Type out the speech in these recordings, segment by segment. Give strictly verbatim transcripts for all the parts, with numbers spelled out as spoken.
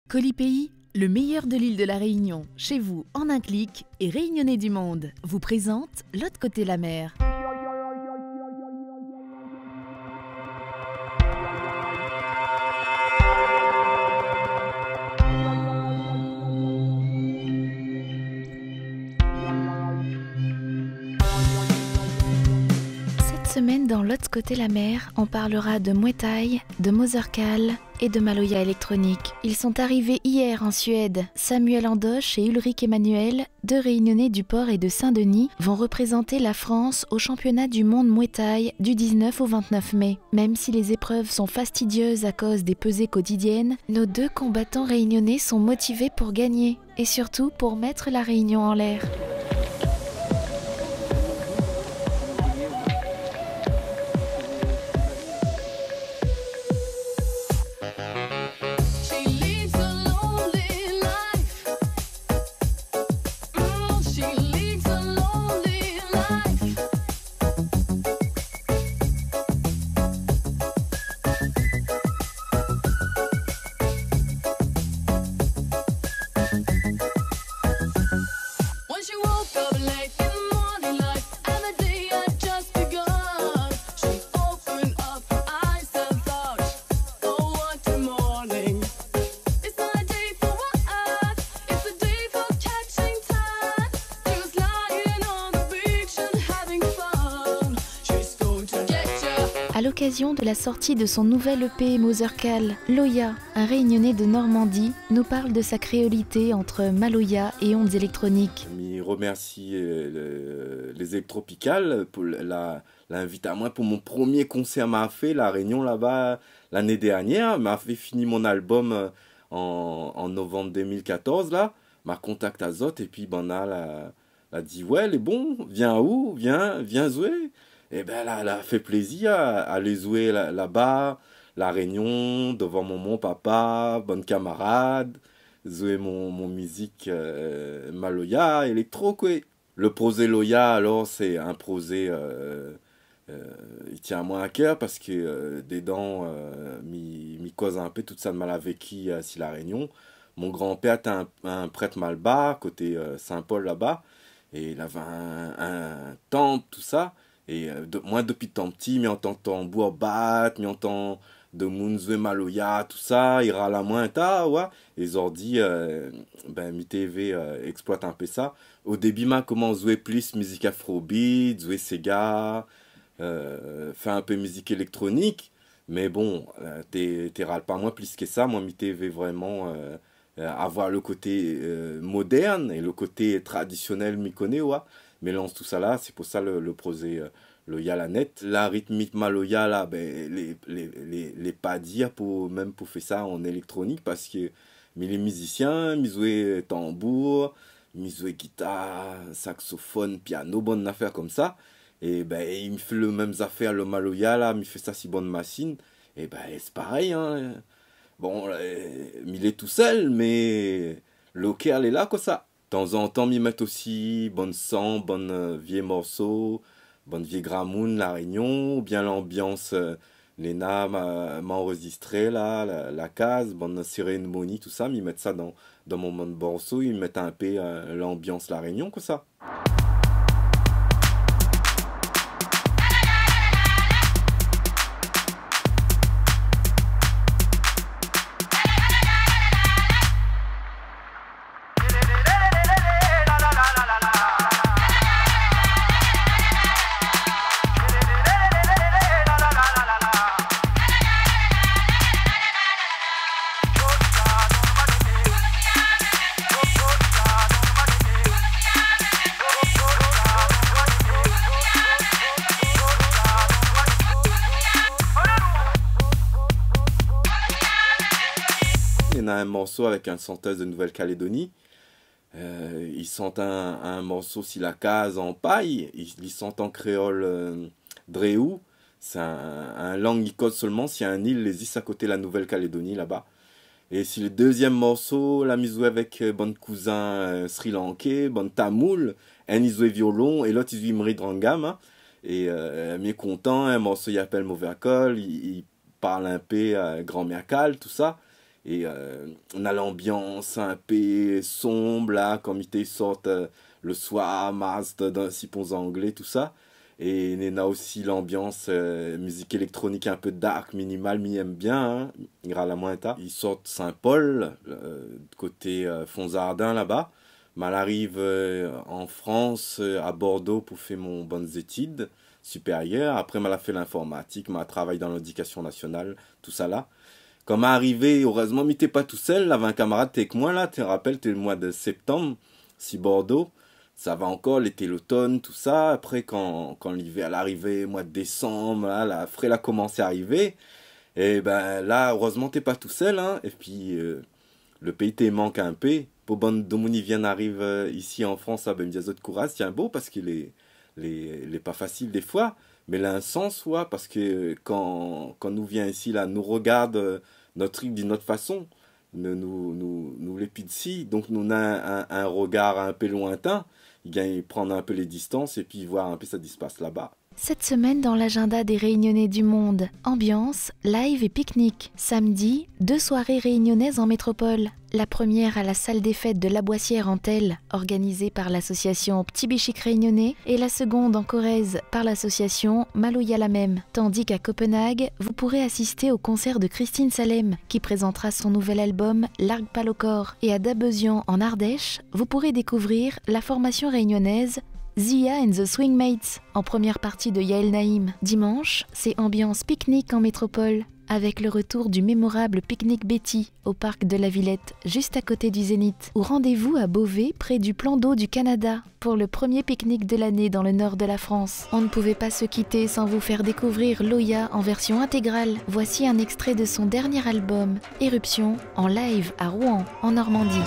Colis Pays, le meilleur de l'île de la Réunion, chez vous en un clic, et Réunionnais du Monde vous présente L'autre côté la mer. Cette semaine, dans L'autre côté la mer, on parlera de Muay Thai, de Mothercal et de Maloya électronique. Ils sont arrivés hier en Suède. Samuel Andoche et Ulrich Emmanuel, deux Réunionnais du Port et de Saint-Denis, vont représenter la France au championnat du monde Muay Thai du dix-neuf au vingt-neuf mai. Même si les épreuves sont fastidieuses à cause des pesées quotidiennes, nos deux combattants réunionnais sont motivés pour gagner et surtout pour mettre La Réunion en l'air. She lives a lonely life. Mm, she lives a lonely life. When she woke up late in the morning light and the day had just begun, she opened up her eyes and thought, "Oh, what a morning. It's not a day for work, it's a day for catching time." She was lying on the beach and having fun. She's going to get ya. À l'occasion de la sortie de son nouvel E P Mothercal, Loya, un Réunionnais de Normandie, nous parle de sa créolité entre maloya et ondes électroniques. Mi remèrsi, euh, le, les Électropicales pou la, la invit amoin pou mon promié konsèr ma fé La Réunion laba, lané dernièr. Ma fé fini mon album, euh, an, an novanm deux mille quatorze la. Ma kontakt azot épi banna la, la di, "Wé, lé bon, vien aou, vien, vien zoué." Ében, la, la fé plézir a, alé zoué la, laba, La Réunion, dovan momon, papa, bann kamarad, zoué mon, mon mizik, euh, maloya, éléktro, koué. Le prozé Loya, alor, sé in prozé, euh, euh, i tien amoin a kèr parske, euh, dedan, euh, mi, mi koz in pé tout sak ma la véki, euh, si La Réunion. Mon granpèr té in, in prèt malbar, koté, euh, Saint-Paul laba, é lavé in, in tanp, tousa. É, euh, de, moin, dopi tan pti, mi antann tanbour bat, mi antann demoun zoué maloya, tousa, i ral amoin, ta, wé. É zordi, euh, bin, mi té vé, euh, éksploit in pé sa. O débi, ma komans zoué plis mizik afrobeat, zoué séga, euh, fé in pé mizik éléktronik. Mé bon, euh, té, té ral pa moin plis ke sa. Moin, mi té vé vréman, euh, euh, avoir le koté, euh, modèrn é le koté tradisionèl, mi koné, wé. Mélanz tousala, sé pou sa le, le prozé, euh, Loya la nèt. La ritmik maloya la, bin, lé, lé, lé, lé pa dir pou, mèm pou fé sa an éléktronik, parske mi lé mizisien, mi zoué tanbour, mi zoué gitar, saksofone, piano, bann afèr konmsa. É bin, mi fé le mèm zafèr, le maloya la, mi fé sa si bann masine. É bin, sé parèy, in. Bon, euh, mi lé tousèl, mé le kèr lé la, koué, sa. Tanzantan, mi mèt osi bann sanb, bann, euh, vié morso, bann vié gramoun La Réunion, oubien lanbians, euh, néna ma, ma anrozistré la, la, la kaz, bann sérémoni, tousa, mi mèt sa dan, dan mon bann morso, mi mèt in pé, euh, lanbians La Réunion, koué, sa. Néna in morso avèk in shantèz de Nouvelle-Calédonie. Euh, i shant in, in morso si la kaz an pay, i, li shant an kréol, euh, dréou. Sé in, in lang i koz solman si in il lé zis a koté la Nouvelle-Calédonie, laba. É si le dézièm morso, la mi zoué avèk, euh, bann kouzin, euh, srilankais, bann tamoul, inn i zoué violon é lot i zoué mridangam, in. É, euh, mi lé kontan, in morso i apèl Mothercal, i, i parl in pé, euh, granmèr kal, tousa. É, euh, na lanbians in pé sonb la, kom i té sort, euh, le soir, Mars, dan, si pon zanglé, tousa. É néna osi lanbians, euh, mizik élèktronik in pé dark, minimal, mi èm bien, in. I ral amoin ta. I sort Saint-Paul, euh, koté, euh, Fonzardin laba. Ma la ariv, euh, an Frans, euh, a Bordeaux pou fé mon bann zétid sipérièr. Apré, ma la fé l'informatik, ma la travay dan lédikasion nasional, tousala. Kan ma la arivé, erèzman, mi té pa tousèl, lavé in kamarad té èk moin la, té rapèl, té le moi de séptanm, si Bordeaux. Sa va ankor, lété, lotone, tousa. Apré, kan, kan livèr la arivé, moi de désanm, la, la fré la komansé arivé. É bin, la, erèzman, té pa tousèl, in. Épi, euh, le péi té mank in pé. Pou bann domoun i vien ariv, euh, isi an Frans, a bin, mi di azot kouraz, tienbo, parske lé, lé, lé pa fasil défoi. Mé la in sans, wa, parske, euh, kan, kan nou vien isi, la, nou rogard, euh, nout trik d'in ot fason. Nou, nou, nou, nou lé pi d'si, donk nou na in, in, in rogar in pé lointin, i gingn pran in pé lé distans épi voir in pé sak i spas laba. Cette semaine, dans l'agenda des Réunionnais du monde, ambiance, live et pique-nique. Samedi, deux soirées réunionnaises en métropole. La première à la salle des fêtes de la Boissière en Thèle, organisée par l'association P'tit Bichique Réunionnais, et la seconde en Corrèze par l'association Maloya la Même. Tandis qu'à Copenhague, vous pourrez assister au concert de Christine Salem, qui présentera son nouvel album Larg pa lo kor. Et à Dabezian, en Ardèche, vous pourrez découvrir la formation réunionnaise Zia and the Swingmates, en première partie de Yaël Naïm. Dimanche, c'est ambiance pique-nique en métropole, avec le retour du mémorable pique-nique Betty au parc de la Villette, juste à côté du Zénith. Ou rendez-vous à Beauvais, près du plan d'eau du Canada, pour le premier pique-nique de l'année dans le nord de la France. On ne pouvait pas se quitter sans vous faire découvrir Loya en version intégrale. Voici un extrait de son dernier album, Éruption, en live à Rouen, en Normandie.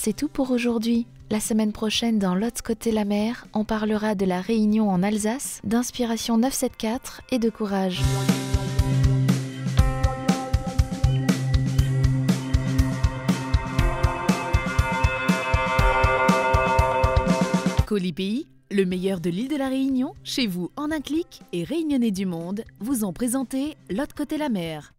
C'est tout pour aujourd'hui. La semaine prochaine, dans L'autre côté la mer, on parlera de La Réunion en Alsace, d'inspiration neuf sept quatre et de courage. Colipays, le meilleur de l'île de la Réunion, chez vous en un clic, et Réunionnais du Monde vous ont présenté L'autre côté la mer.